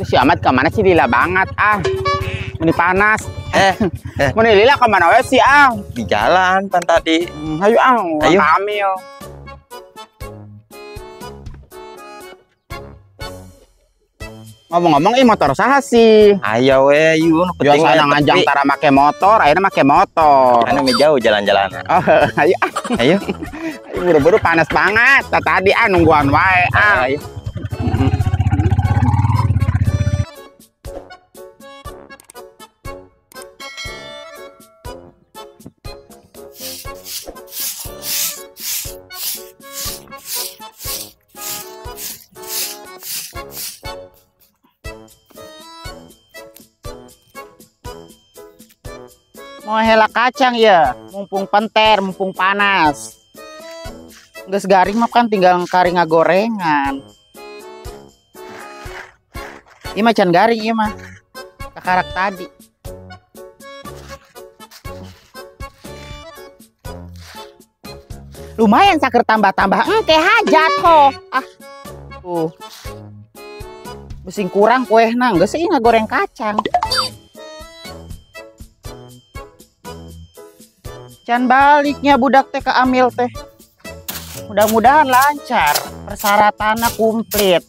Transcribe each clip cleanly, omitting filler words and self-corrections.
Si Ahmad kemana sih lila banget ah. Meni panas. Meni lila kemana we sih ah? Di jalan pan tadi. Ayo ah, ayo. Amil. Ngomong-ngomong, motor saha sih? Ayo we, yuk. Biasa ngajang tara make motor, akhirnya make motor. Anu jauh jalan-jalan. Oh, ayo. Ayo. Buru-buru panas banget. Tadi ah nungguan wae ah. Ayo. Mau hela kacang ya, mumpung penter, mumpung panas. Geus garing mah kan tinggal kari ngagorengan. Ieu mah can garing ieu mah. Kakarak tadi. Lumayan saker tambah-tambah engke hajat ho. Ah. Tuh. Besing kurang kuehna, geus ieu ngagoreng kacang. Can baliknya budak teh ke Amil teh. Mudah-mudahan lancar, persyaratannya komplit.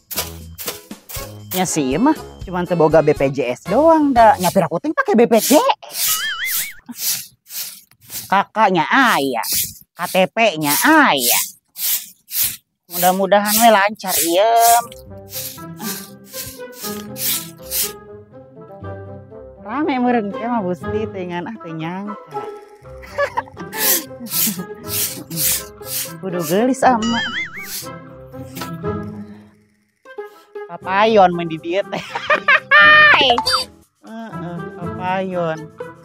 Nya sih mah cuman teboga BPJS doang dah. Nyapir aku ting pakai BPJS. Kakaknya ayah, KTP-nya ayah. Mudah-mudahan we lancar iem. Rame meureun teh mah Gusti teh ngan ah teu nyangka. Kudu geulis ama papayon main di dieu teh. Papayon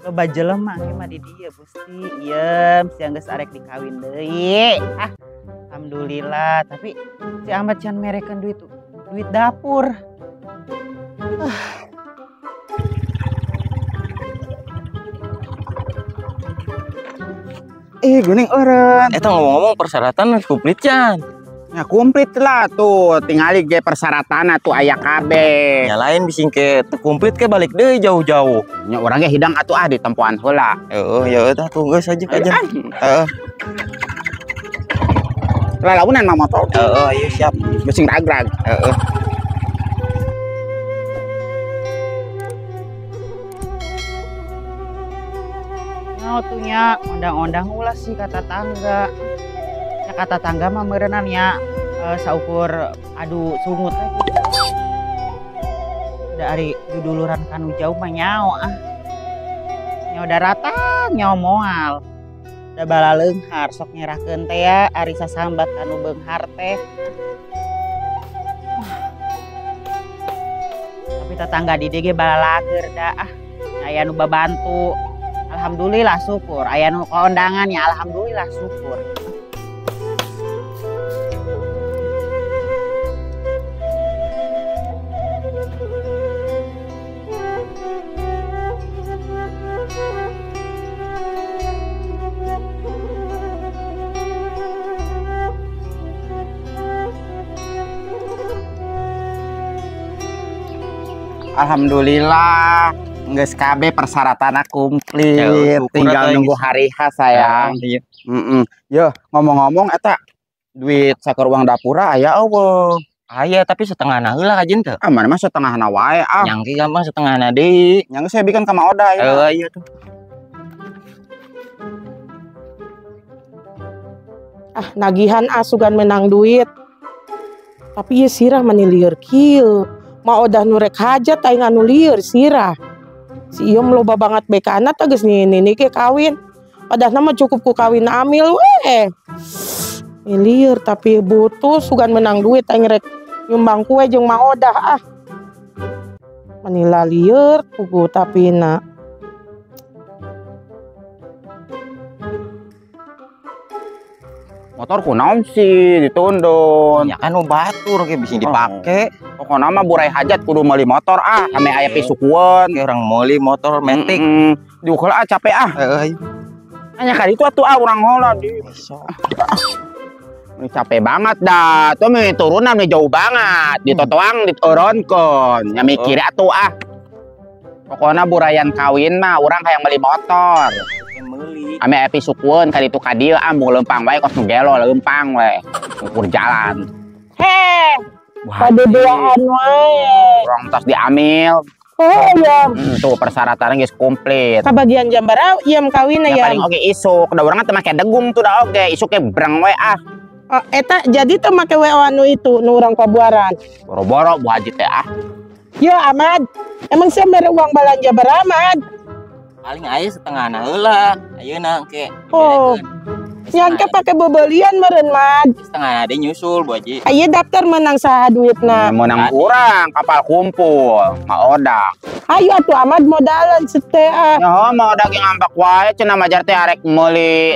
loba jelema ge mah di dieu Gusti. Iem siang geus arek dikawin deui. Ah, alhamdulillah, tapi si Ahmad can merekeun duit duit dapur. Guning eureun. Eta ngomong-ngomong persyaratan komplit can. Ya komplit lah tuh, tingali ge persyaratan tuh aya kabeh. Ya lain bising ke teu komplit ke balik deui jauh-jauh. Nya urang ge hidang atuh ah di tempoan heula. Heeh, ya eta tuh geus aja aja. Heeh. Lalaunan mah motor. Heeh, ayo siap. Bising ragrag. Heeh. Tuhnya ondang-ondang ulah sih kata tangga. Ya kata tangga mah meureunnan nya saukur adu sungut lagi. Dari duduluran kanu jauh mah nyao ah. Nyao daratan, nyao moal. Da balaleunghar sok nyerahkeun teh ya ari sasambat kanu beunghar teh. Tapi tetangga di dieu ge balalager da ah. Aya nu babantu. Alhamdulillah syukur, aya nu kondangan ya alhamdulillah syukur. Alhamdulillah. Geus kabeh persyaratanna komplit, tinggal nunggu hari H sayang. Iya. Yo, ngomong-ngomong eta duit sakur uang dapura aya eueuh. Aya tapi setengahna heula kajeun teu. Ah, mana mah setengahna wae ah. Nyangki gampang setengahna deui. Nyangki saya bikin ka Mang Oda ya. Heeh, iya tuh. Ah, nagihan asugan menang duit. Tapi ieu sirah mani lieur kieu. Ma Odah nu rek hajat aing anu lieur sirah. Si Iyom loba banget bekana teh geus nini ke kawin. Padahal mah cukup ku kawin Amil we. Lieur tapi butuh sugan menang duit aing rek nyumbang kue jeung Ma Odah ah. Manila lieur pugu tapi na. Motor kunaon sih ditundun. Ya kan nu batur ge bisa dipake. Pokokna mah burai hajat kudu meuli motor ah, ame aya pisukueun. Orang meuli motor metik. Diukeul ah capek ah. Heeh. Hanya kali itu atuh ah urang heula di. Ini capek banget dah. Tuh mi turunan nih jauh banget. Ditotoang ditoronkeun. Nya mikir atuh ah. Pokoknya burayan kawin mah urang hayang beli motor. Meuli. Ame epi sukueun ka ditu ka dieu ah mung leumpang wae kos nu gelo leumpang we. Ukur jalan. Heh. Paduduaan wae. Urang tos diamil. Oh iya. Tuh persyaratannya geus komplit. Kabagian jam berapa ieu kawin ya? Ya paling oge isuk. Da urang teh make degung tuh da oge. Isuk ge breng we ah. Oh, eta jadi teh make WO anu itu nu urang pabuaran. Boro-boro Bu Haji teh ah. Yo Ahmad, emang saya mere uang belanja beramad? Paling aya setengahna heula, ayeuna engke. Oh. Nyangka pakai bebelian meureun Mad. Setengahna deui nyusul Bu Haji. Aya daftar menang saha duitna? Menang urang kapal kumpul, maodak. Ayo atuh Ahmad modalan sete ah. Ya mau daging ngambak wae cenah majar teh arek meuli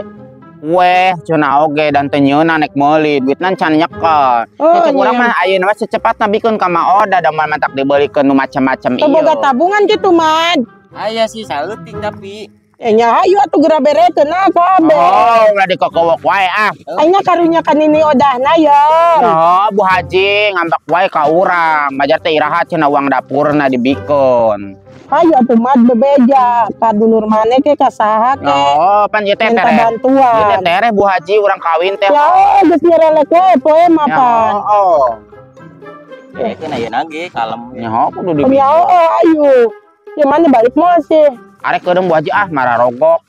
kue cenah oge dan teu nyeunah nek meuli duitna can nyekel. Oh, cek urang mah ayeuna mah secepatna bikeun ka Maoda da moal mantak dibeulikeun nu macam-macam ieu. Boga tabungan kitu Mad. Aya sih saeutik tapi nya hayu atuh geura berekeun ah kabeh. Oh, ulah dikokowok wae ah. Ayeuna karunya kan ini odahna ya. Oh, Bu Haji ngambak wae ka urang. Majar teh iraha cenah uang dapurna dibikeun. Hayu atuh Mad bebeja ka dulur maneh ke ka saha ke. Oh, pan ieu teh tereh. Bantuan. Ieu teh tereh Bu Haji urang kawin teh. Ya, geus nyerelek we poe mah pan. Oh. Berekeun ayeuna ge kalem. Nya kudu dibikeun. Ya, ayo. Ya mana balik moal sih. Arek keudem Bu Haji ah mararogok.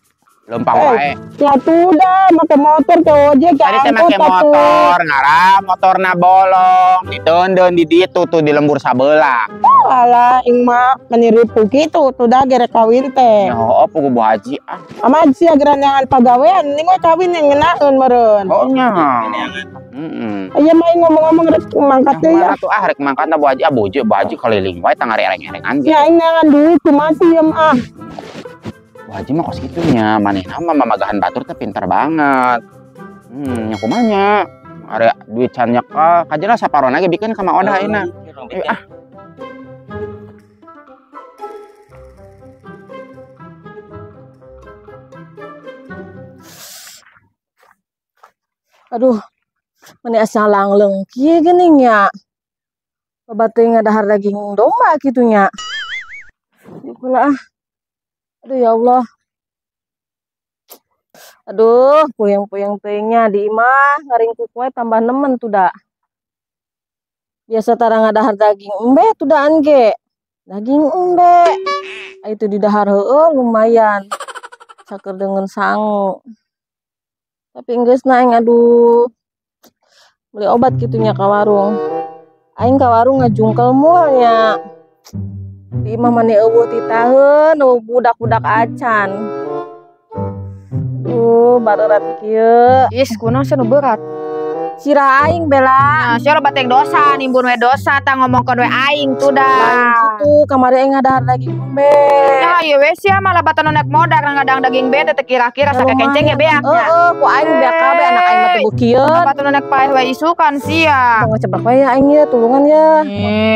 Lempang wae. Ya tuh dah make motor ke ojek ke. Tadi teh make motor, ngarah motorna bolong, diteundeun di ditu tuh di lembur sabelah. Oh alah ing mah meniripu kitu tuh dah gerek kawin teh. Ya heueuh puguh Bu Haji ah. Amad sia geranangan pagawean ning we kawin yang ngeunaheun meureun. Oh nya. Heeh. Aya mah ngomong-ngomong rek mangkat teh ya. Atuh ah rek mangkatna Bu Haji ah bojo Bu Haji keliling wae tangari ereng-erengan ge. Ya aing neangan duit kumaha sih ieu ah. Bu Haji mah kos kitunya, manehna mah mamagahan batur teh pintar banget. Nya kumaha nya? Are duit can nyekel, kajeuna saparona ge bikeun ka Maodah ayeuna. Ah. Aduh, meni asa langleng kieu geuning nya. Loba teuing ngadahar daging domba kitu nya. Diuk heula ah. Aduh ya Allah. Aduh, puyeng-puyeng teuingnya di imah ngaringkuk we tambah nemen tuh da. Biasa tara ngadahar daging embe tuh daan ge. Daging embe. Itu didahar heueuh lumayan. Saker dengan sangu. Tapi geus na aing aduh. Beli obat kitunya ka warung. Aing ka warung ngajungkel moal nya. Di imah mani eueuh titaheun, eueuh budak-budak acan. Duh, barerat kieu. Is, kunaon sia nu berat? Sirah aing Bella. Nah, sia loba teh dosa, nimbun we dosa tah ngomongkeun we aing tuh dah. Lain kitu, kamari aing ngadahar daging embe. Nah, ieu we sia malah batan nu naik modar ngadang daging be teh kira-kira sakekenceng ge beak nya. Heeh, ku aing beak kabeh anak aing mah teh beukieu. Batan nu naik paeh we isukan sia. Tong ngecebrek we ya aing ye, tulungan ye.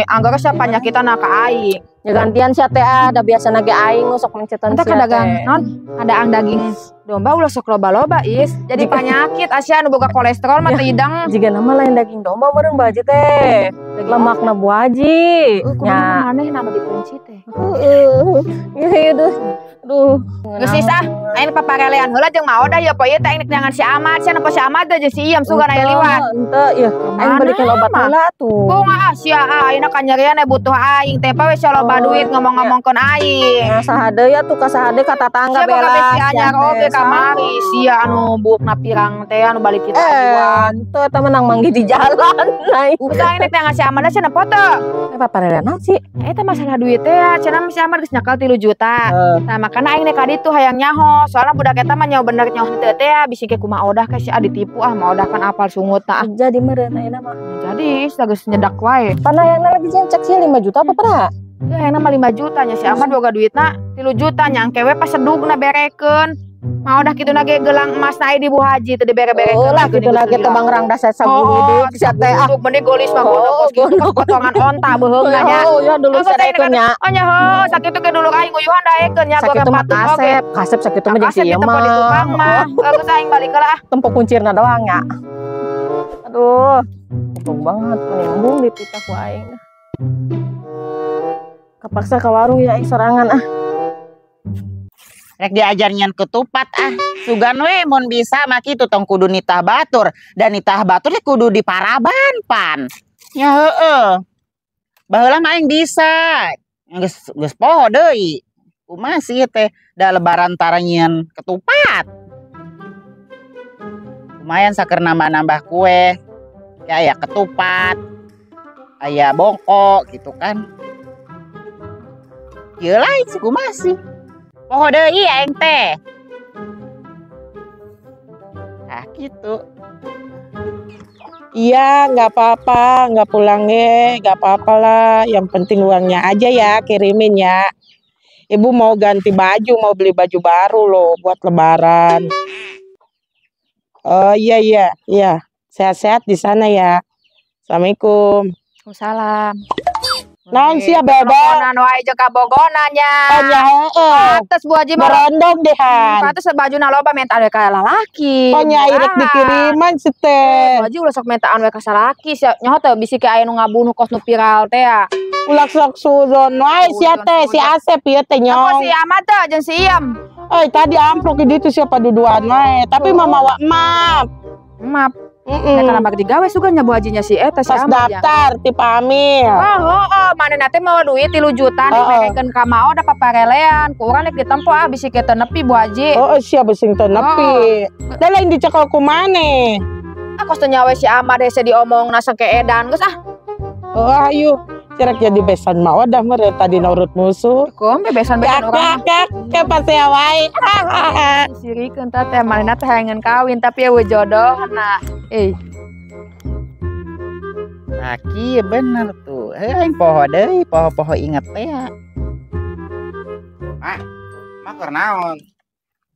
Anggar sia panyakitan ka aing. Ya gantian sia teh ah, da biasana ge aing nu sok mencetan sia. Entah kadagang non, kadaang daging domba ulah sok loba-loba is. Jadi penyakit asia nu boga kolesterol mah teu idang. Jiga nama lain daging domba meureun Bu Haji teh. Lemakna Bu Haji. Nya maneh nama dikunci teh. Heeh. Ieu duh. Duh. Geus is ah, aing paparelean heula jeung Maodah ieu poe ieu teh aing neangan si Ahmad, sia nempo si Ahmad teh jeung si Iyam sugan aya liwat. Henteu ieu. Aing belikeun obat heula atuh. Kumaha sia ah, ayeuna kanyerian butuh aing teh pawe sia loba duit ngomong-ngomongkeun aing. Nah, saha deui atuh ka saha deui ka tatangga Sia boga Bella. besi anyar oge kamari sia anu buukna pirang teh anu balik kita liwat. Henteu eta menang manggih di jalan aing. Geus aing nek neangan si Ahmad sia nempo teu. Paparelean naon sih? Eta masalah duit teh cenah si Ahmad geus nyekel 3 juta. Nah, makana aing nek ka ditu hayang nyaho, soalna budak eta mah nyaho bener nyaho henteu teh bisi ke kumaha odah ka si ditipu ah, Maodah kan apal sungutna ah. Jadi meureun ayeuna mah. Jadi geus nyedak wae. Pan hayangna lagi cek sih 5 juta apa pernah? Ya hayangna mah 5 juta nya si Ahmad boga duitna 3 juta nya engke we pas sedugna berekeun. Maodah kitu na ge gelang emas na di Bu Haji teu dibere-berekeun. Oh lah kitu na ge teu bangrang da saguruduk sia teh ah. Mending golis mah gondok kos kitu potongan onta beuheungna nya. Oh ya dulu sarekeun nya. Oh nya heuh sakitu ge dulu aing nguyuhan daekeun nya sakitu mah kasep, kasep sakitu mah jeung si ieu mah. Tukang mah. Geus aing balik heula ah. Tempo kuncirna doang nya. Aduh, untung banget menimbung dipita ku aing. Kepaksa ke warung ya aing sorangan ah. Rek diajar nyian ketupat ah. Sugan we mun bisa mah kitu tong kudu nitah batur dan nitah batur teh kudu diparaban pan. Nya heueuh. Baheula mah aing bisa. Geus geus poho deui. Kumaha sih teh da lebaran tara nyieun ketupat. Lumayan saker nambah-nambah kue. Ya aya ketupat. Aya bongko gitu kan. Ieu lain sih kumaha sih. Poho deui aing teh. Nah gitu. Iya, nggak apa-apa, nggak pulang nggak apa-apa lah. Yang penting uangnya aja ya, kirimin ya. Ibu mau ganti baju, mau beli baju baru loh buat lebaran. Oh iya iya iya, sehat-sehat di sana ya. Assalamualaikum. Waalaikumsalam. Naon sih ya bebek? Teleponan wae jeung kabogonan nya. Oh nya heeh. Pantes Bu Haji mah merondong deh han. Pantes bajuna loba minta we ka lalaki. Oh nya irek dikiriman sih teh. Bu Haji ulah sok mintaan we ka salaki sia nyaho teh bisi ke aya nu ngabunuh kos nu viral teh ya. Ulah sok suzon wae sia teh si Asep ieu teh nyong. Apa si Ahmad teh jeung si Iyam? Euy tadi amplok di ditu siapa duduan wae, tapi mah mawa map. Map. Nek kana digawe sugan nya Bu Hajinya si eta si pas Ahmad ya. Daftar ti Pamil. Oh, oh, manehna teh mawa duit 3 juta diberekeun ka Mao da paparelean. Ku urang rek ditempo ah bisi ke teu nepi Bu Haji. Oh, sia bisi teu nepi. Da lain dicekel ku maneh. Ah kos teu nyawe si Ahmad hese diomongna sangke edan geus ah. Oh, ayo. Cerek jadi besan mah udah mere tadi nurut musuh. Kom bebesan-besan urang. Kak pasea wae. Sirikeun teh teh manehna teh hayangeun kawin tapi eueuh jodohna. Eh. Nah, kieu bener tuh. Heuh aing poho deui, poho-poho inget teh ya. Mak, mak keur naon?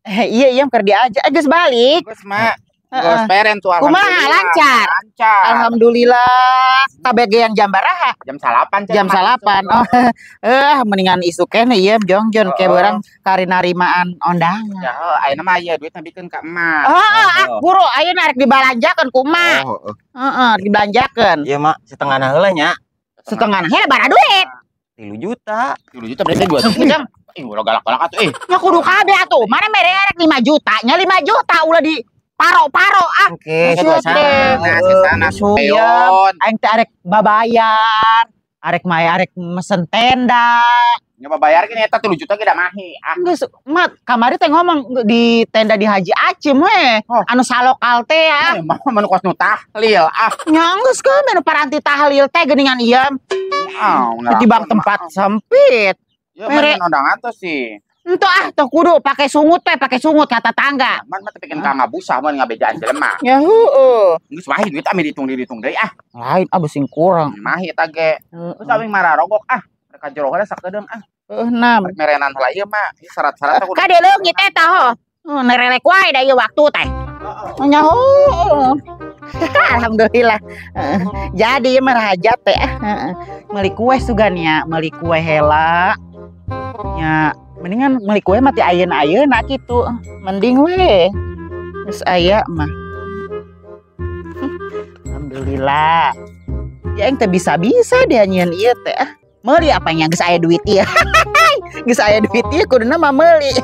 Iya iya keur diajak geus balik. Geus, Mak. Geus peren tuh alhamdulillah. Kumaha lancar? Lancar. Alhamdulillah. Kabeh yang jam baraha? Jam 8. Jam 8. Oh, mendingan isuk keneh ieu jongjon ke beurang kari narimaan ondangan. Ya heuh, ayeuna mah ieu duitna bikeun ka emak. Heeh, ah buru ayeuna rek dibalanjakeun ku emak. Heeh, dibelanjakeun. Iya, Mak, setengahna heula nya. Setengahna heula bara duit. 3 juta. 3 juta berarti 2 juta. Ih, ulah galak-galak atuh eh. Nya kudu kabeh atuh. Mana mere rek 5 juta, nya 5 juta ulah di paro-paro ah. Oke, sana. Aing teh arek babayar, arek maya arek mesen tenda. Nya babayar gini eta 3 juta ge da mahi. Ah geus, Mat, kamari teh ngomong di tenda di Haji Acim we. Anu salokal teh ah. Mah mun kos nu tahlil ah. Nya geus ke menu paranti tahlil teh geuningan ieu. Ketimbang tempat sempit. Ya mere undangan tuh sih. Entu ah tuh kudu pakai sungut teh, pakai sungut kata tangga. Man mah teh bikin ka ngabusah mun ngabejaan jelema. Ya heueuh. Geus mahi duit ame dihitung-dihitung deui ah. Lain ah besing kurang. Mahi eta ge. Geus aing mararogok ah. Rek ka jero heula sakedeung ah. Heueuh nam. Rek merenan heula ieu mah. Syarat-syarat kudu. Kade leungit eta ho. Nerelek wae da ieu waktu teh. Heeh. Nya heueuh. Alhamdulillah. Jadi mah hajat teh. Meuli kue sugan nya, meuli kue heula. Nya mendingan meuli kue mah ti ayeuna-ayeuna kitu. Mending we. Geus aya mah. Alhamdulillah. Ya aing teh bisa-bisa dia nyieun ieu teh. Meuli apa nya geus aya duit ieu. Geus aya duit ieu kuduna mah meuli.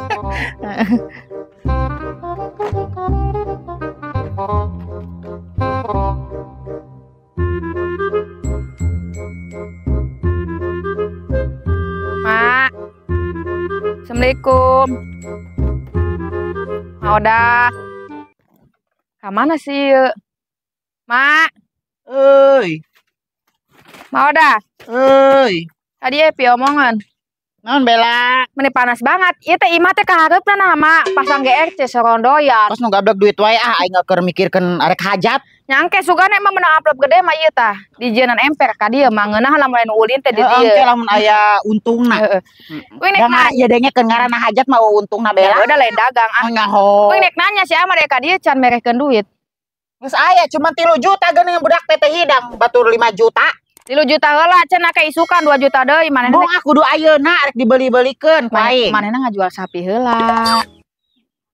Mak. Assalamualaikum. Mak Odah. Ka mana sih? Mak. Euy. Mak Odah. Euy. Tadi ya pi omongan. Naon Bella? Meni panas banget. Ieu teh imah teh kahareupna nah Mak, pasang GRC sorondoyan. Tos nu gablek duit wae ah aing keur mikirkeun arek hajat. Nyangke sugan emang menang amplop gede mah ieu tah. Dijieunnan emper ka dieu mah ngeunah lamun anu ulin teh di dieu. Heeh, lamun aya untungna. Heeh. Wing nek nanya ieu dengekeun ngaranna hajat mah untungna Bella. Ya udah lain dagang ah. Nyaho. Wing nek nanya si Amar ka dieu can merehkeun duit. Geus aya cuma 3 juta geuning budak teh hidang batur 5 juta. 3 juta heula cenah ka isukan 2 juta deui manehna. Bong ah kudu ayeuna arek dibeli-belikeun ku aing. Manehna ngajual sapi heula.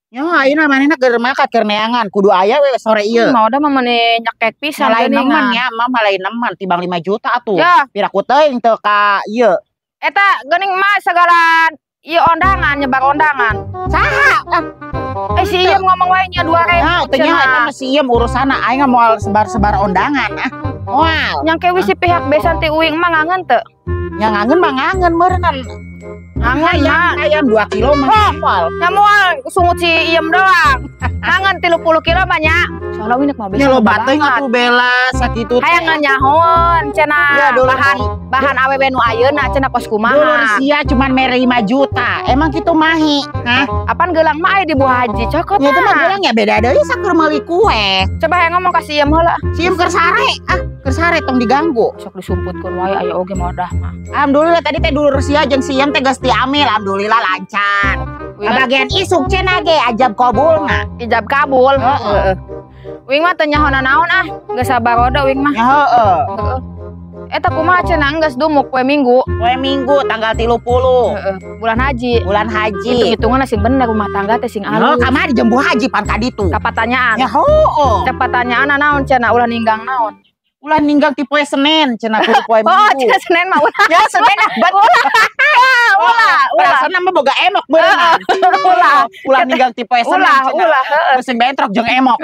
Nya ayeuna manehna keur makat keur neangan kudu aya we sore ieu. Mau udah mah meni nyekek pisan lain nemen nya, mah lain nemen tibang 5 juta atuh. Piraku teuing teu ka ieu. Eta geuning mah segala ieu ondangan nyebar ondangan. Saha? Si Iem ngomong wae nya 2000. Nah, teu nya eta mah si Iem urusanna aing moal sebar-sebar ondangan ah. Moal. Nyangke wis si pihak besan ti uing mah ngangen teu? Nya ngangen mah ngangen meureunnan. Ngangen ayam 2 kilo mah moal. Nya moal sungut si Iem doang. Ngangen 30 kilo mah nya. Soalna uing mah besan. Nya loba teuing atuh Bella sakitu teh. Hayang nyahoan cenah bahan awewe nu ayeuna cenah kos kumaha. Dulur sia cuman mere 5 juta. Emang kitu mahi? Hah? Apan gelang mah aya di Bu Haji cokot. Nya itu mah gelang ya beda deui sakur meuli kue. Coba hayang ngomong ka si Iem heula. Si Iem keur sare. Ah, keur sare tong diganggu. Sok disumputkeun wae aya oge modah mah. Alhamdulillah tadi teh dulur sia jeung si Iem teh geus diamil, alhamdulillah lancar. Bagian isuk cenah ge ajab kabulna. Ijab kabul. Heeh. Wing mah teu nyaho naon ah, geus sabar oda wing mah. Heeh. Eta kumaha cenah geus dumuk poe Minggu. Poe Minggu tanggal 30. Heeh, bulan haji. Bulan haji. Hitung-hitungan sing bener rumah tangga teh sing alus. Heuh, kamari jeung Bu Haji pan ka ditu. Kapatanyaan. Ya heueuh. Cek patanyaan naon cenah ulah ninggang naon. Ulah ninggang ti poe Senin cenah kudu poe Minggu. Oh, cenah Senin mah ulah. Ya Senin ulah. Ulah, ulah. Perasaan mah boga emok beunang. Ulah, ulah ninggang ti poe Senin. Ulah, ulah, heeh. Sing bentrok jeung emok.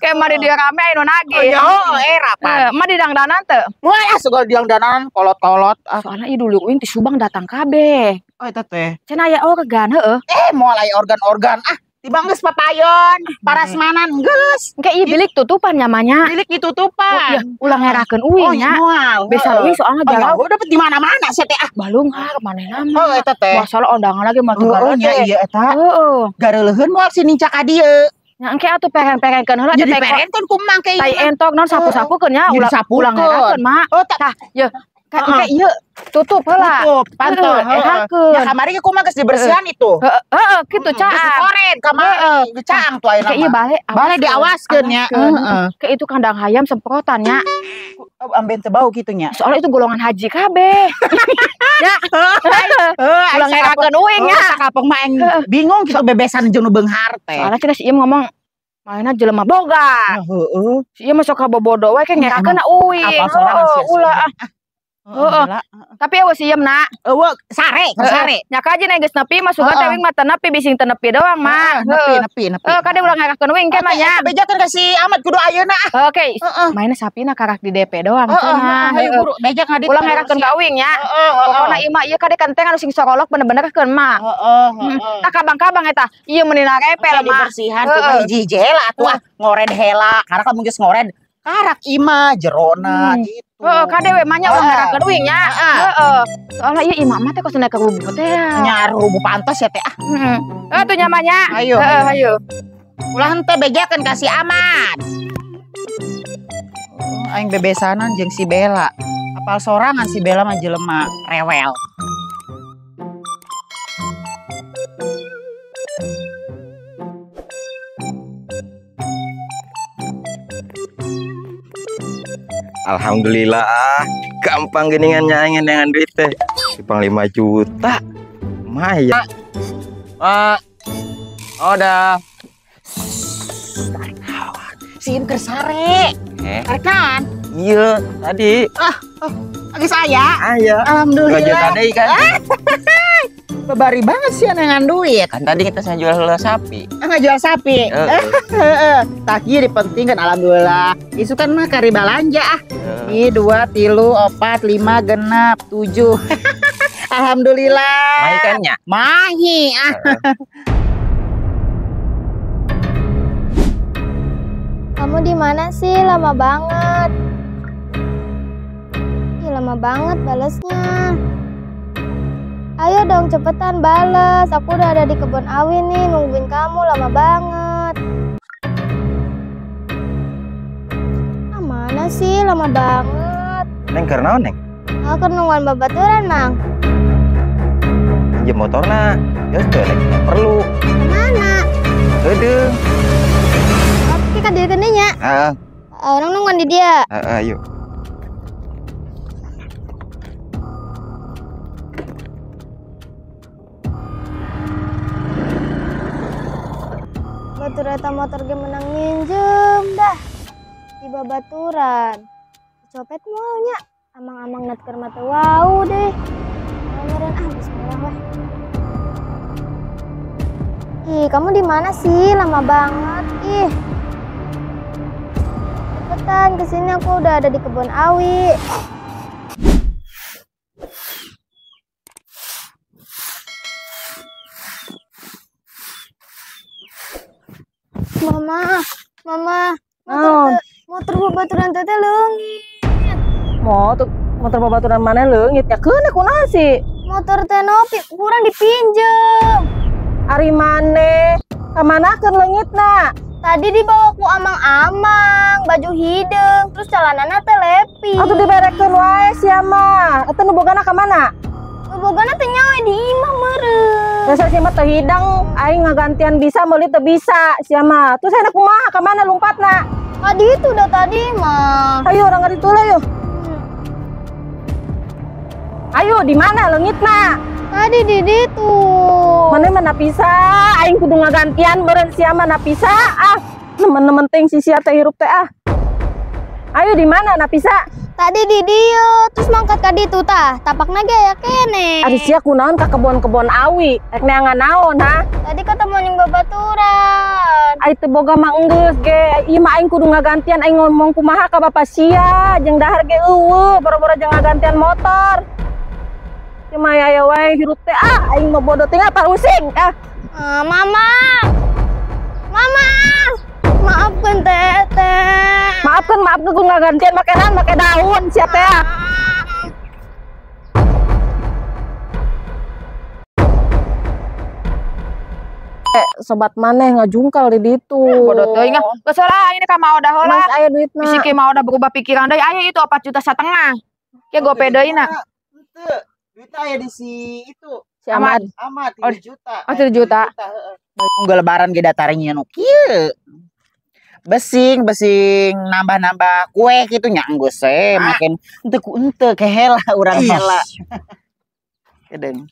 Kayak mah di dia rame aya nu nagih. Oh, ya era pan. Mah di dangdanan teu? Moal ah segala di dangdanan kolot-kolot. Soalna ieu dulu uing ti Subang datang kabeh. Oh eta teh. Cenah aya organ heeh. Moal aya organ-organ ah. Tibang geus papayon, parasmanan geus. Engke ieu bilik tutupan nyamanya. Bilik ditutupan. Oh, iya, ulah ngerakeun uing nya. Oh, besan uing soalna jauh. Oh, dapet di mana-mana sia teh ah. Balunghar manehna mah. Oh, eta teh. Masalah ondangan lagi mah teu oh, nya iya eta. Heeh. Gareuleun moal si nincak ka dieu. Nya engke atuh peren-perenkeun heula teh. Jadi perenkeun kumaha engke ieu. Tai entok naon sapu-sapukeun nya ulah ngerakeun mah. Oh, tah. Yeuh. Kayak ieu tutup heula. Tutup, pantol. Ya kamari ge kumaha geus dibersihan itu. Heeh, kitu caang. Geus dikoret kamari, geus caang tuh ayeuna. Kayak ieu bale, bale diawaskeun nya. Heeh. Kayak itu kandang hayam semprotan nya. Amben teu bau kitu nya. Soalnya itu golongan haji kabeh. Ya. Heeh, ulah ngerakeun uing nya. Sakapeng mah aing bingung kitu bebesan jeung nu beunghar teh. Soalnya cenah si Iem ngomong mainna jelema boga. Heeh. Si Iem mah sok kabobodo wae ke ngerakeun uing. Apa sorangan sia. Ulah ah. Heeh. Tapi eueuh sieum na. Eueuh sare, keur sare. Nya kaji geus nepi mah sugan teh wing mah teu nepi bising teu nepi doang mah. Nepi nepi nepi. Heuh kade ulah ngerakeun wing ke mah nya. Bejakeun ka si Ahmad kudu ayeuna ah. Oke. Mainna sapina karak di DP doang cenah. Hayu buru bejak ngadi. Ulah ngerakeun ka wing nya. Pokona ieu mah ieu kade kenteng anu sing sorolok bener-bener keun mah. Heeh heeh. Tah kabang-kabang eta ieu meuni narepel mah. Dibersihan kumaha hiji-hiji heula atuh ah ngored heula. Karak lamun geus ngored karak imah jerona gitu. Heeh, kade we mah nya ulah ngerakeun uing nya. Heeh. Soalna ieu imah mah teh kos naik rubuh teh. Nya rubuh pantes ya teh ah. Heeh. Heuh tuh nya mah nya. Ayo. Heeh, ayo. Ulah henteu bejakeun ka si Ahmad. Aing bebesanan jeung si Bella. Apal sorangan si Bella mah jelema rewel. Alhamdulillah ah, gampang geningan nyaingin dengan duit teh. Dipang 5 juta. Lumayan. Mak. Udah. Tarik kawan. Sim keur sare. Tarik kan? Iya, tadi. Ah, oh, lagi saya. Aya. Alhamdulillah. 2 juta deui kan. Bebari banget sih dengan duit. Kan tadi kita saya jual sapi. Ah, nggak jual sapi. Heeh. Tak ieu dipentingkan alhamdulillah. Isu kan mah kari balanja ah. Ini 2, 3, 4, 5, 6, 7. Alhamdulillah. Mahi kan nya? Mahi ah. Kamu di mana sih? Lama banget. Ih, lama banget balesnya. Ayo dong cepetan bales, aku udah ada di kebun awi nih nungguin kamu lama banget. Ah mana sih lama banget. Neng keur naon Neng? Aku nungguan babaturan Mang. Pinjem motorna, geus teu rek perlu. Mana? Heudeung. Oke ka dieu nya. Heeh. Orang nungguan di dia. Heeh, ayo. Batur eta motor ge menang minjem dah. Di babaturan. Copet moalnya. Amang-amang nat keur mah teu wau deh. Meureun ah bismillah weh. Ih, kamu di mana sih? Lama banget. Ih. Cepetan kesini, aku udah ada di kebun awi. Mama, mama, motor babaturan teteh leungit. Motor babaturan mana leungit? Ya keuna kunaon sih? Motor teh Nopi kurang dipinjem. Ari maneh kamanakeun leungitna? Tadi dibawa ku amang-amang, baju hideung, terus celanana teh lepi. Atuh diberekeun wae sia mah. Eta nu bogana ka mana? Nu bogana teh nyawe di imah meureun. Dasar sia mah teu hidang, aing ngagantian bisa meuli teu bisa sia mah. Terus ayeuna kumaha ka mana lumpatna? Tadi itu udah tadi mah. Ayo urang ngaditu lah yuk. Ayo di mana leungitna? Tadi di ditu. Mana mana bisa, aing kudu ngagantian meureun sia mah napisa ah. Nemen-nemen ting si sia teh hirup teh ah. Ayo di mana napisa? Tadi di dieu, terus mangkat ka ditu tah. Tapakna ge aya keneh. Ari sia kunaon ka kebon-kebon awi? Rek neangan naon ha? Tadi ketemu jeung babaturan. Ai teu boga mah enggeus ge. Ieu mah aing kudu ngagantian, aing ngomong kumaha ka bapa sia, jeung dahar ge eueuh, boro-boro jeung ngagantian motor. Cuma aya wae hirup teh ah, aing mah bodoh teh parusing ah. Mama. Mama. Maafkan teteh. Maafkan, maafkan gue ngagantian makanan make daun siapa ya? Sobat maneh ngajungkal di ditu. Bodoh teuing ah. Geus lah ini ka Maodah heula. Mas aya duitna. Bisi ki Maodah berubah pikiran deui, ayo itu 4,5 juta. Ke gope deui na. Henteu. Duitna aya di si itu. Si Ahmad. Ahmad 3 juta. Oh, 3 juta. Unggal lebaran ge datarnya nu kieu. Besing nambah-nambah kue kitu nya enggeus we makin henteu ku henteu kehela urang hela. Kedeung.